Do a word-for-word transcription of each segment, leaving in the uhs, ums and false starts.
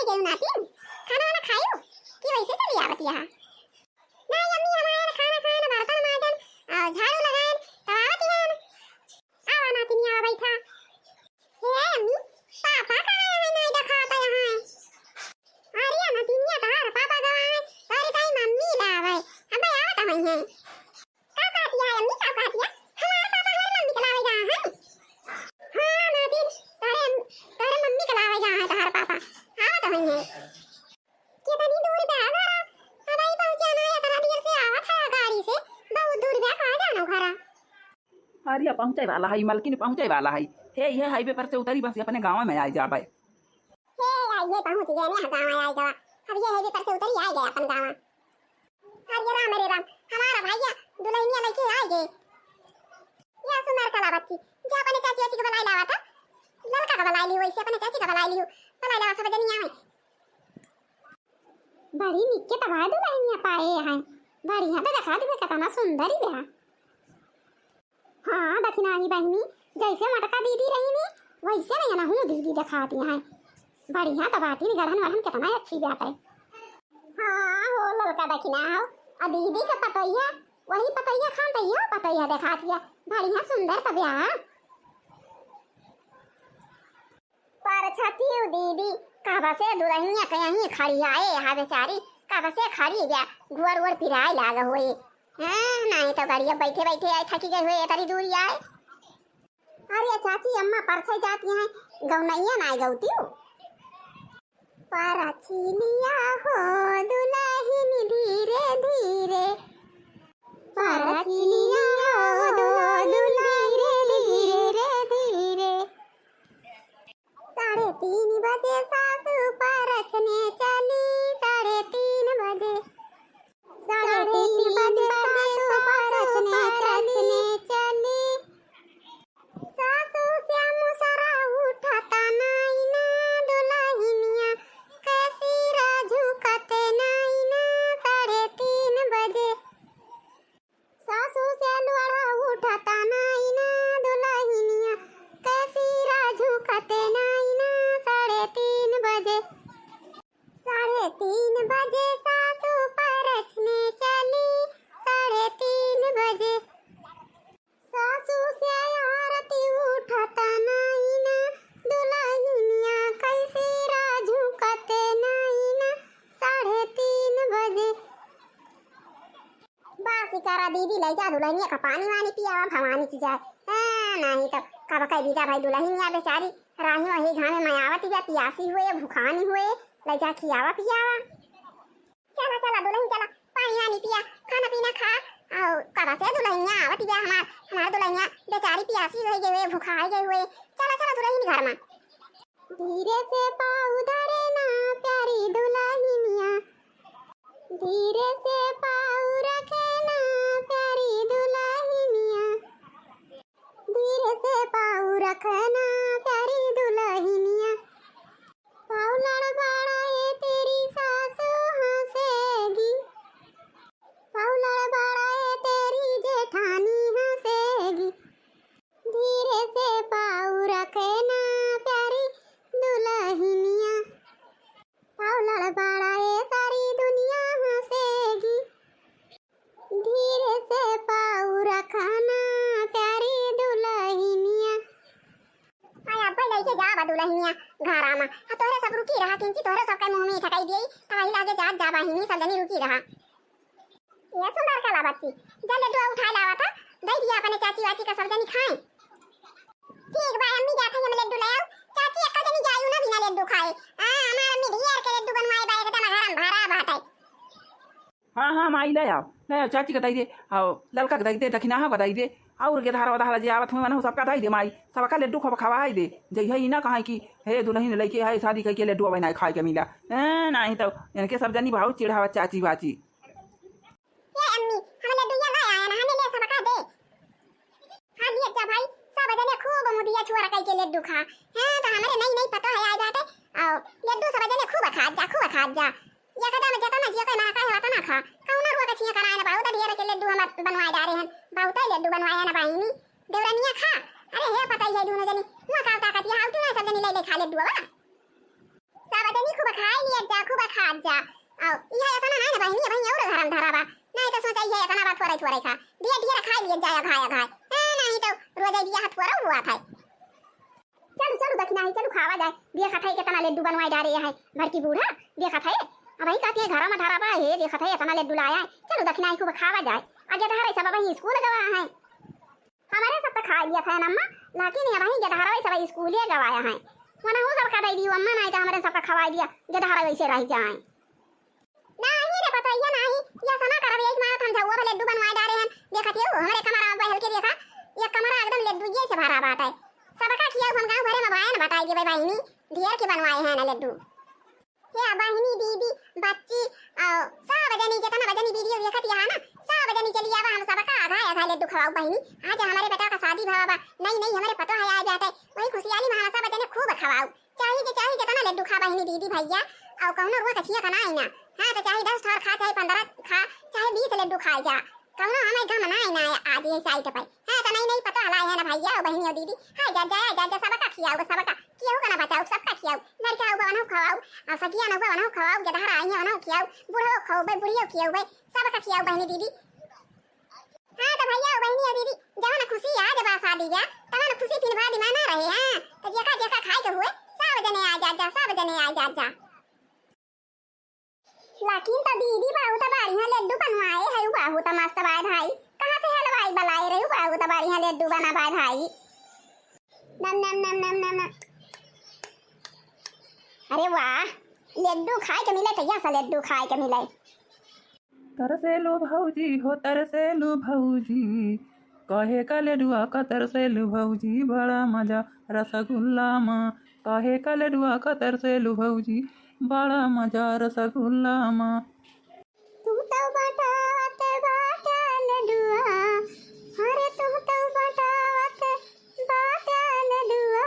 केहू नातिन, खाना वाना खायू कि वैसे चली आवत यहाँ? नहीं अम्मी, हम आयन खाना खायन, बर्तन माजन, और झाड़ू लगायन, तब आवत यहाँ। आवा नातिनिया, आवा बैठा। हे अम्मी, पापा कहाँ है? नहीं देखाता यहाँ। अरे नतिनिया, तोहार पापा गवा है, तोहरी ताई मम्मी लावे। अबे आवत हुई है। का कहतिया है अम्मी, का कहतिया? हमार पापा हमार मम्मी के लावे गवा है। हाँ नातिन, तोहरे, तोहरे मम्मी के लावे गवा है तोहार पापा। आवत हुई है। कितनी दूर बा घरा? अबे पहुँचा ना, इतना देर से आवत है गाड़ी से। बहुत दूर बा, कहाँ जानो घरा? अरे पहुँचे वाला है, मलकिन पहुँचे वाला है। हे, ये हाईवे पर से उतरी, बस अपने गाँव में आइ जाबे। हे, ये पहुँच गए ना गाँव, आइ जावा। अब ये हाईवे पर से उतरी, आइ गए अपन गाँव। अरे राम रे राम, हमारा भैया दुल्हनिया लेके आइ गए। या सुंदर कला बच्ची, जा अपने चाची वाची के बुलाइ लावा था। ललका का बुलाइ लियो, वैसे अपने चाची का बुलाइ लियो। बुलाइ लावा, सब जनी आवे। बड़ी निक्के तबाय दुल्हनिया पाए हैं। बढ़िया तो देखा दिबे, कितना सुंदर ही बा। हाँ दखिनाही बहिनी, जैसे मोटका दीदी रही नी, वैसे नहीं ना हूँ दीदी देखाती हैं। बढ़िया तो बाटी नी, गढ़न वढ़न कितना अच्छी बात है। हाँ हो ललका दखिना हो, आ दीदी के पतैया, वही पतैया खान तो यो पतैया देखाती है। बढ़िया सुंदर तो बा। पर छतियो दीदी, कब से दुल्हनिया के यहीं खड़ी आए हा बेचारी, कब से खड़ी बा, गोड़ वोड़ पिराए लाग होए। हाँ, नहीं तो गाड़िया बैठे बैठे आए, थकी गए होए, इतनी दूरी आए। अरे चाची, अम्मा परछाई जाती हैं, गौनैया ना गौतियो। परछिनिया हो दुलहिन धीरे धीरे, परछिनिया हो दुलहिन धीरे धीरे। साढ़े तीन बजे सासू परछने चली, साढ़े तीन बजे। साढ़े तीन बजे सासू परछने चली। सासू श्याम सरा उठता नाई ना, दुलहिनिया के सिरा झुकते नाई ना, साढ़े तीन बजे। सासू से लोढ़ा उठता नाई ना, दुलहिनिया के सिरा झुकते नाई ना, साढ़े तीन बजे। साढ़े तीन बजे सासू परछने चली, साढ़े तीन बजे। सासू से आरती उठता नाई ना, दुलहिनिया के सिरा झुकते नाई ना, साढ़े तीन बजे। बासी करा दीदी, लइ जा दुलहिनिया का पानी वानी पियावा, भवानी की जाए। हाँ, नहीं तो कब कह दीदा भाई, दुलहिनिया बेचारी राही वही घामे में आवत या, पियासी हुए, भुखानी हुए, लइ जा खियावा पियावा। चला, चला दुलहिन, चला पानी वानी पिया, खाना पीना खा। और कब से दुलहिनिया आवत या हमार, हमार दुलहिनिया बेचारी पियासी होइ गए हुए, भुखाई गए हुए। चला, चला दुलहिन घर में। धीरे से पाँव धरे ना प्यारी दुलहिनिया, धीरे से पाँव रखे ना प्यारी दुलहिनिया, धीरे से पाँव रखे ना प्यारी दुलहिनिया। पाँव लड़बड़ाए तेरी सासू हँसेगी, पाँव लड़बड़ाए तेरी जेठानी हँसेगी। धीरे से पाँव रखे ना प्यारी दुलहिनिया, पाँव लड़बड़ाए सारी दुनिया हँसेगी। धीरे से पाँव रखना प्यारी दुलहिनिया। आय अब्बे लइके जाबा दुलहिनिया घरा मा। आ तोहरे सब रुकी रहा, किंची तोहरे सब के मुँह मीठा कइ देई, त वही लागे जात जाबा हिनी, सब जनी रुकी रहा। ये सुंदर कला बच्ची, जा लड्डू उठाए लावा था, दइ दिया अपने चाची वाची का, सब जनी खाए। ठीक बा अम्मी, जात हई हम लड्डू ले आऊ। चाची एक्का जनी जायू ना बिना लड्डू खाए। आ, हमार अम्मी ढेर के लड्डू बनवाए बा, एकदम घरम भरा बाटे। हाँ, हाँ, माई, ले आओ, ले आओ, चाची के दइ दे, आओ, ललका के दइ दे, दखिनाहा के दइ दे, और गेदहरा ओदहरा जे आवत हुए, मनहु सबका दइ दे, माई, सबका लड्डू खब खवाई दे। जइहे ई ना कहे कि, "हे दुलहिन लइके है, शादी कइके लड्डू अबे नाहीं खाए के मिला।" ए, नाहीं तो इनके सब जनी बहुत चिढ़ावत चाची वाची। ए अम्मी, हम लड्डू या ले आए ना, हमें ले सबका दे। हाँ, लिए जा भाई, सब जने खूब मुदिया छुअर कइके लड्डू खा। हाँ, तो हमरे नई नई पतोह आए बाटे, आओ, लड्डू सब जने खूब खात जा, खूब खात जा। एकदम जेतना जिया के ना खाए, ओतना खा। कौनो रुआ के छिया कराए ना, बहुत ढेर के लड्डू हम बनवाए डारे हन, बहुत लड्डू बनवाए हन बहिनी। देवरनिया खा, अरे हे पतोहिया दोनों जनी, हुआ का का कतिया, हाउ तू ना सब जनी ले ले खा लड्डू बा। सब जनी खूब खाए, खा जा। अउ इहे एतना नाहीं ना बहिनी, अबहीं अउर घरम धरा बा। नाहीं तो सोचा इहे एतना बा थोरै थोरै खा। ढेर ढेर खाइ लिया जाए अघाय अघाय। ए, नाहीं तो रोजै बियाह थोरै हुआ था। चलु, चलु दखिनाही, चलु खावा जाए। देखत है केतना लड्डू बनवाए डारे हैं बड़की बूढ़ा। देखत है, अबहीं कहती है घरम धरा बा, हे देखत है एतना लड्डू लाया है। चलु दखिनाही खूब खावा जाए। आ गेदहरवै सब अबहीं स्कूल गवा हैं। हमरे सब तो खाइ लिया था अम्मा, लेकिन अबहीं गेदहरवै सब स्कूले गवाया हैं। वनहू सबका दै दियो अम्मा, नाहीं तो हमरे सबका खवाइ दिया, गेदहरवै से रहि जाए। नाहीं रे पतोहिया नाहीं, या सना करब, यही मारत हम झउआ भर लड्डू बनवाए डारे हैं। देखत हियो, हमरे कमरा में बहल के देखा, या कमरा एकदम लड्डू ये से भरा बाटै। सबका खियाउ, हम गाँव भरे में बायन बटाइ देबै बहिनी, ढेर के बनवाए हैं ना लड्डू। हे बहिनी, दीदी, बच्ची, अउ सब जनी, जेतना जनी video देखत हिया ना, सब जनी चली आवा, हम सबका अघाय अघाय लड्डू खवाउ बहिनी। आज हमरे बेटा का शादी भवा बा, नई नई हमरे पतोह आइ बाटै, वही खुशियाली में हम सब जने खूब खवाउ। चाही जे चाही जेतना लड्डू खा बहिनी, दीदी, भइया, अउ कउनो रोक छिया का नाहीं ना। हाँ, तो चाही दस ठोर खा, चाही पन्द्रह खा, चाही बीस लड्डू खाइ जा, कउनो हमें गम नाहीं ना आज ये site पे। हाँ, तो नई नई पतोह लाए हैं ना भइया, अउ बहिनी, अउ दीदी, हाँ, जा, जा, जा, जा, सबका खियाउ, सबका, केहू का ना बचाउ, सबका खियाउ, लड़का हुआ वनहू खवाउ, अउ सखिया ना हुआ वनहू खवाउ, गेदहरा आई है वनहू खियाउ, बूढ़ो खवाउ भाई, बुढ़ियो खियाउ भाई, सबका खियाउ बहिनी, दीदी। हाँ, तो भइया, अउ बहिनी, अउ दीदी, जवन खुशी आज बा शादी बा, तवन खुशी फिर बाद में ना रहे, हाँ। तो जेका, जेका खाए के हुए, सब जने आइ जा, जा, सब जने आइ जा, जा। लेकिन तो दीदी, बहुत बढ़िया लड्डू बनवाए है, बहुत मस्त बाय भाई। कहाँ से हलवाई बलाए रहे, बहुत बढ़िया लड्डू बना बाय भाई। नम, नम, नम, नम, नम, नम। अरे वाह, लड्डू खाए के मिले, तैया सा लड्डू खाए के मिले। तरसेलु भौजी हो, तरसेलु भौजी, काहे का लड्डुआ का तरसेलु भौजी, बड़ा मजा रसगुल्ला मा। काहे का लड्डुआ का तरसेलु भौजी, बड़ा मजा रसगुल्ला मा। तू तो बटावत बाटा लड्डुआ, अरे तू तो बटावत बाटा लड्डुआ,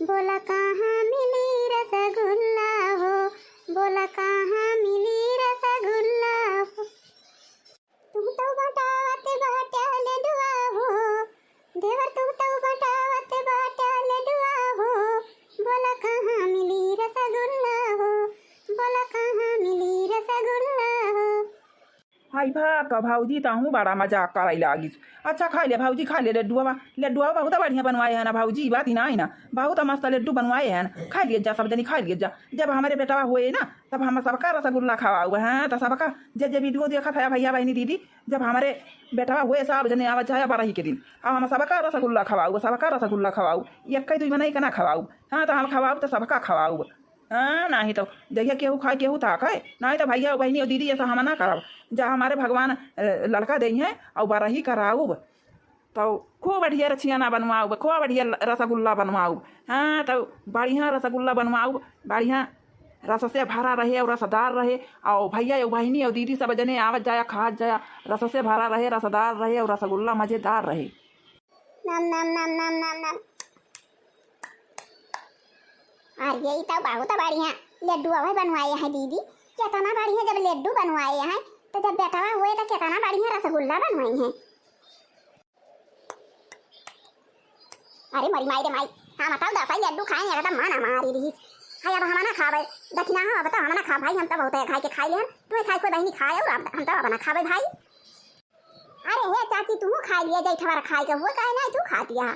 बोला कहाँ मिली रसगुल्ला हो, बोला कहाँ मिली रसगुल्ला हो। तू तो बटावत बाटा लड्डुआ हो, देवर तू तो बटावत बाटा लड्डुआ हो, बोला कहाँ मिली रसगुल्ला हो, बोला कहाँ मिली रसगुल्ला हो। हाय भा का भौजी, तहूँ बड़ा मजाक करै लागिस। अच्छा खाइ ले भौजी, खाइ ले लड्डुआ, लड्डुआ बहुत बढ़िया बनवाए है ना भौजी, ई बात ही ना है ना, बहुत मस्त लड्डू बनवाए है ना, खाइ लिए जा सब जनी, खाइ लिए जा। जब हमरे बेटवा होए ना, तब हम सबका रसगुल्ला खवाउब, हाँ, तो सबका जे जे video देखत है भइया बहिनी दीदी, जब हमरे बेटवा होए सब जने आवत जाए बरही के दिन, अब हम सबका रसगुल्ला खवाउब, सबका रसगुल्ला खवाउब, एक्कै दुइ मनई के ना खवाउब, हाँ, तो हम खवाउब तो सबका खवाउब। हाँ, नाहीं तो जहिया केहू खाए, केहू ताके, नाहीं तो भइया, बहिनी अउ दीदी, ऐसा हम ना करब। जा हमरे भगवान, अ, लड़का देइहैं अउ बरही कराउब, तो खूब बढ़िया रछियाना बनवाउब, खूब बढ़िया ल-, रसगुल्ला बनवाउब। हाँ, तो बढ़िया रसगुल्ला बनवाउब, बढ़िया रस से भरा रहे अउ रसदार रहे। अउ भइया अउ बहिनी अउ दीदी सब जने आवत जाया, खात जाया, रस से भरा रहे, रसदार रहे अउ रसगुल्ला मजेदार रहे। नम, नम, नम, नम, नम, नम। अरे, ई तो बहुत बढ़िया लड्डू अबै बनवाए हैं दीदी, केतना बढ़िया जब लड्डू बनवाए हैं, तो जब बेटवा होए तो केतना बढ़िया रसगुल्ला बनवाए हैं। अरे मरी माई रे माई, हम तो दसै लड्डू खाए, एकदम मन मारी रही। हाय, अब हम ना खाबै, दखिना हो, अब तो हम ना खा भाई, हम तो बहुत है खाए के खाइ लेहन, तुम्हें खाए कोई बहिनी खाए अउ हम, हम तो अब ना खाबै भाई। अरे हे चाची, तू खाइ लिया, जैठवा खाए के हुए, काहे नाहीं तू खातिया?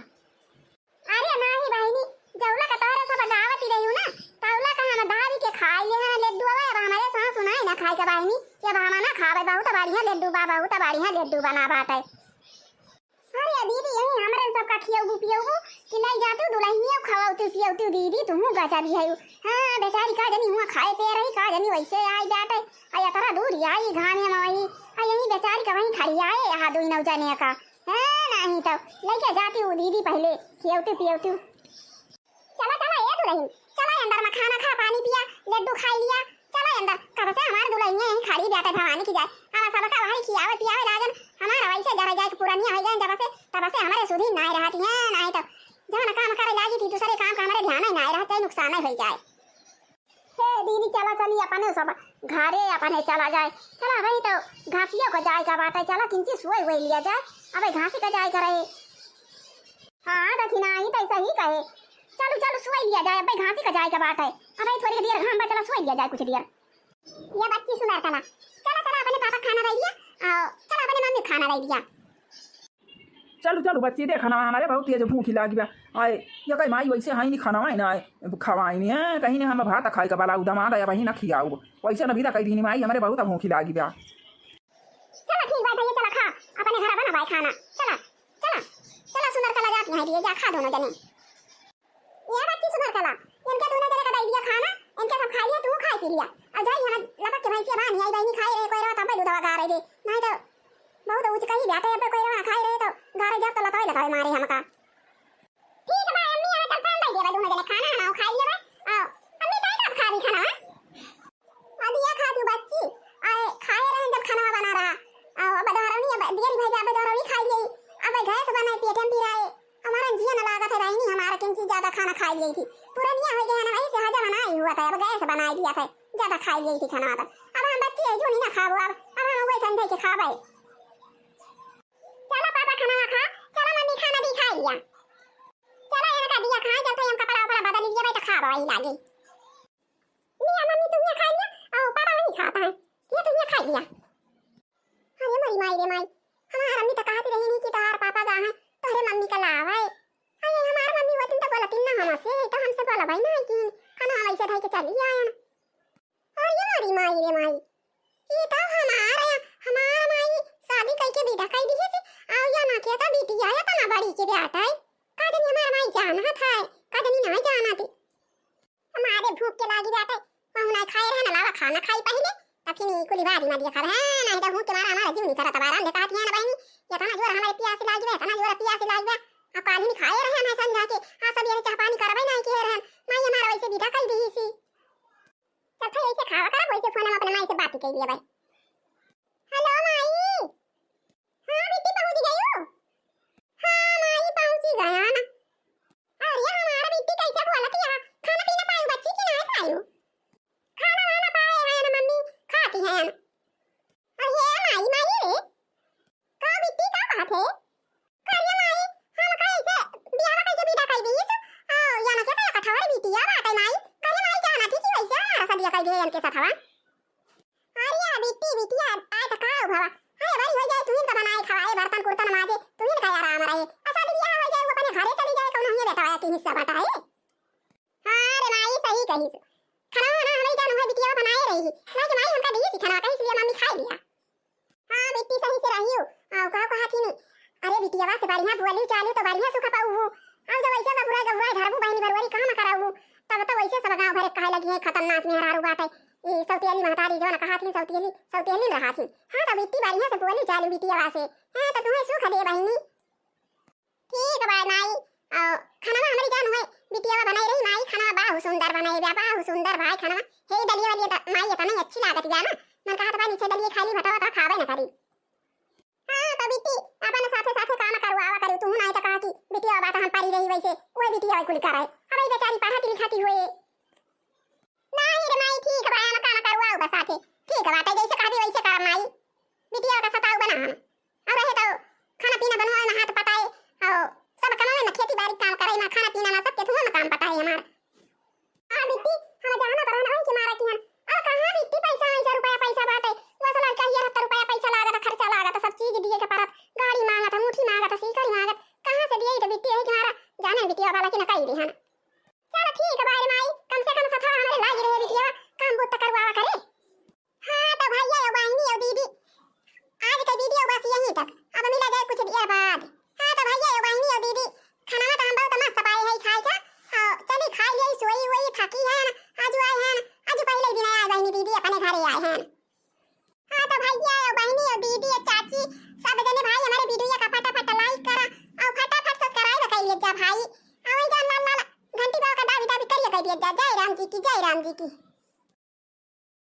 अरे नाहीं बहिनी, जौला का तोहरे सब गावत ही रही हूँ ना, तौला का हम दाबी के खाइ लेहन लड्डू, अब हमरे सासु नाहीं ना खाए के बहिनी, अब हम ना खाबै, बहुत बढ़िया लड्डू बा, बहुत बढ़िया लड्डू बना बाटै। अरे दीदी, यही हमरे सबका खियौबू पियौबू कि लइ जातू दुलहिनिया खवौतू पियौतू दीदी, तुहूँ गजब ही हयू। हाँ, बेचारी का जनी हुआँ खाए पे रही, का जनी वैसे आइ बाटै। आ यतरा दूर आई घामे में वही, आ यही बेचारी का वहीं खड़ी आए, यहाँ दुई नौ जने का। हाँ, नाहीं तो लइके जाती हूँ दीदी पहिले खियौतू पियौतू। चला, चला, ए दुलहिन, चला अंदर में खाना खा, पानी पिया, लड्डू खाइ लिया। चला अंदर, कब से हमार दुलहिनिया यहीं खड़ी बाटै भवानी की जाए। हम सबका वही खियावे पियावे लागन, हमार वैसे जरा जाए के पुरनिया होइ गए जब से, तब से हमरे सुधी नाहीं रहती हैं, नाहीं तो जवन काम करे लागी थी, दूसरे काम का हमरे ध्यान ही नाहीं रहत, चाहे नुकसान ही होइ जाए। हे दीदी, चला चली अपने सब घरे अपने चला जाए। चला भाई, तो घासियो को जाए का बाटै, चला किंची सोए हुए लिया जाए, अबे घासी का जाए का रहे। हाँ, दखिना ही तो सही कहे। चलू, चलू, सोई लिया जाए, अबे घासी का जाए का बाटै। अबे थोड़ी देर घाम बा, चला सोई लिया जाए कुछ देर। ये बच्ची सुनर कला, चला, चला, अपने पापा खाना दइ दिया, अउ चला, अपने मम्मी खाना दइ दिया। चलु, चलु बच्ची, देखा ना, हमरे बहुत तेज भूखी लागी बा। आए, ये कही माई वैसे हई नी खाना वाई ना, आए, खवाई नी है, कही नी हम भात खाई का बाला उदमा गया, वही ना खियाऊ। वैसे ना विदा कही दीनी माई, हमरे बहुत भूखी लागी बा। चला ठीक बा भैया, चला खा, अपने घर बना बाय खाना। चला, चला, चला सुनर कला जात यहाँ लिए, जा खा दोनों जने। ये बच्ची सुनर कला, इनके दोनों जने का दइ दिया खाना, इनके सब खाई लिया, तू खाई पी लिया। अउ जाई हम लपक के भैंसिया बांधी आई, बहिनी खाई रहे, कोई रहा तब दूधवा गा रहे दे। नहीं तो बहुत ऊँच कही जाते, अब कोई रहा खाई रहे तो गा रहे जब तो लतावे लतावे मारे हमका। ठीक बा अम्मी, अरे चल पान दइ देबा, दोनों जने खाना हम खाई लेबा। आओ, अम्मी जाई तब खाबी खाना, हाँ? अदिया खाती बच्ची, आए खाए रहन जब खाना बना रहा। आओ, अब धरौनी, अब दियरी भैया, अब धरौनी खाई गई। अब गैस बनाए, पेट में पिराए। हमारा जिया न लागत है बहिनी, हमारा किंची ज्यादा खाना खाई गई थी। पुरनिया हो गया ना, वही से हजम नहीं हुआ था, अब गैस बनाई दिया था, ज्यादा खाई गई थी खाना तो। अब हम बच्ची है, जो नहीं ना खाबो, अब, अब हम वही समझे के खाबे। चला पापा खाना खा, चला मम्मी खाना भी खाई लिया। चला इनका दिया खाए, चलते हम कपड़ा उपड़ा बदल लिया, भाई तो खाबो वही लागी। लिया मम्मी, तू ये खाई लिया, और पापा वही खाता है, ये तू ये खाई लिया। अरे मोरी माई रे माई, हमार अम्मी तो कहती रही नहीं कि तोहार पापा गा हैं, तोहरे मम्मी का लावा है। अरे हमार मम्मी वो दिन तो बोलती ना हमसे, तो हमसे बोला भाई ना कि खाना हम ऐसे धई के चली आए हैं। अरे मोरी माई रे माई, ये तो हमार, हमार माई शादी कई के विदा कई दिहे से, आओ या ना के तो बिटिया या तना बड़ी के बेटा है। का जनी हमार माई जानत है, का जनी ना जानत है। हमारे भूख के लागी बाटे, कहूँ ना खाए रहे ना लावा खाना खाई पहिले, तब फिर कुली बारी ना दिया खावे, हाँ, नहीं तो भूख के मारा हमारा जीव नहीं करत बा। रांधे कहती है ना बहिनी, इतना जोर हमारे पियास लागी बा, इतना जोर पियास लागी बा। अब काली नहीं खाए रहे ना संझा के, हाँ, सब ये चाह पानी करबे नहीं किए रहे, माई हमारा वैसे विदा कई दी सी। चल फिर ऐसे खावा करा, वैसे फोन में अपने माई से बात कर लिया भाई। हेलो माई। हाँ बिट्टी पहुँच गई हो? हाँ माई पहुँच गया ना। अरे हमारा बिट्टी कैसे बोलत है? खाना पीना पायू बच्ची कि नहीं पायू? खाना वाना पाए हैं ना मम्मी, खाती हैं। अरे माई, माई रे, का बिट्टी का बात है? करिया माई, हम का ऐसे बियाह कइके विदा कइ दिहिस, आ, या ना के तो कठवर बिटिया बाटे माई। करिया माई जाना थी कि वैसे हमारा सदिया कइ दिए इनके साथवा। अरे बिट्टी, बिटिया, आए तो का भवा? अरे बड़ी हो जाए, तुहिन का बनाए खवाए, बर्तन कुर्तन माजे, तुहिन का आराम रहे। आ शादी बियाह हो जाए, वो अपने घरे चली जाए, कौनो हिये बेटा आया कि हिस्सा बटा है। हाँ रे माई, सही कहिस। खाना ना हमारी जान हुआ बिटिया बनाए रही। ना कि माई हमका दिहिस खाना, कहिस लिया मम्मी खाई लिया। हाँ बिट्टी सही से रहियो। आ, का कहा थी नी? अरे बिटिया से बढ़िया बोली चालू तो बढ़िया सुख पाऊ। अब जब ऐसे गबुराई गबुराई धरबू बहनी बरुआरी काम कराऊ, तब तो वैसे सब गाँव भरे कहे लगी है खतरनाक मेहरारू बाटे। ई सौतेली महतारी जौन कहा थी सौतेली, सौतेली रहा थी। हाँ तो बिट्टी बढ़िया से बोली चालू बिटिया से। हाँ तो तुम्हें सुख दे बहनी। ठीक बा माई, अ, खाना हमरी जान हुए, बिटिया बनाई रही माई, खाना बाहु सुंदर बनाई बा, बाहु सुंदर भाई खाना। हे दलिया वाली त माई इतना ही अच्छी लागत बा ना, मन कहत बा नीचे दलिया खाली भटवा तो खावे न करी। हाँ तो बिट्टी, अपन साथे साथे काम करवावा करू, तू नहीं तो कहा कि बिटिया बा तो हम परी रही वैसे, वही बिटिया कुल करे। अब ये बेचारी पढ़त लिखती हुए। नाही रे माई, ठीक बा, हम काम करवाऊ बस आके। ठीक बा, ते जैसे कहबी वैसे करब माई। बिटिया का सताऊ बना हम। और रहे तो खाना पीना बनवाए ना, हाथ पटाए, और सब कमाए ना, खेती बाड़ी काम करे ना, खाना पीना ना, सबके धुआं में काम पटाए हमार। हाँ बिट्टी, हम जाना तो रहना वही के मारा की हम। और कहाँ बिट्टी पैसा, पैसा रुपया पैसा बाटे? वो सब लड़का ये हत्तर रुपया पैसा लागत, खर्चा लागत, सब चीज दिए के परत, गाड़ी मांगत, अंगूठी मांगत, सीकड़ी मांगत, कहाँ से दिए तो बिट्टी यही के मारा जाने बिटिया वाला की ना कही रही हम। चल ठीक बा रे माई, कम से कम सथवा हमरे लागी रहे बिटिया, काम बूता करवावा करे। हाँ तो भैया यो बहिनी यो दीदी, आज के वीडियो बस यहीं तक। अब मिला जाए कुछ देर बाद। हाँ तो भैया यो बहिनी यो दीदी, खाना तो हम बहुत मस्त पाए है खाए का। हाँ, चली खाई ली, सोई हुई थकी है, आज आए हैं, आज पहले दिन आए बहिनी दीदी अपने घरे आए हैं। हाँ तो भैया यो बहिनी यो दीदी यो चाची, सब जने भाई हमारे वीडियो का फटाफट लाइक करा और फटाफट सब्सक्राइब कर लीजिए भाई। और वही जान लाल लाल घंटी बाबा का दाबी दाबी करिए, कह दिया जा, जय राम जी की, जय राम जी की।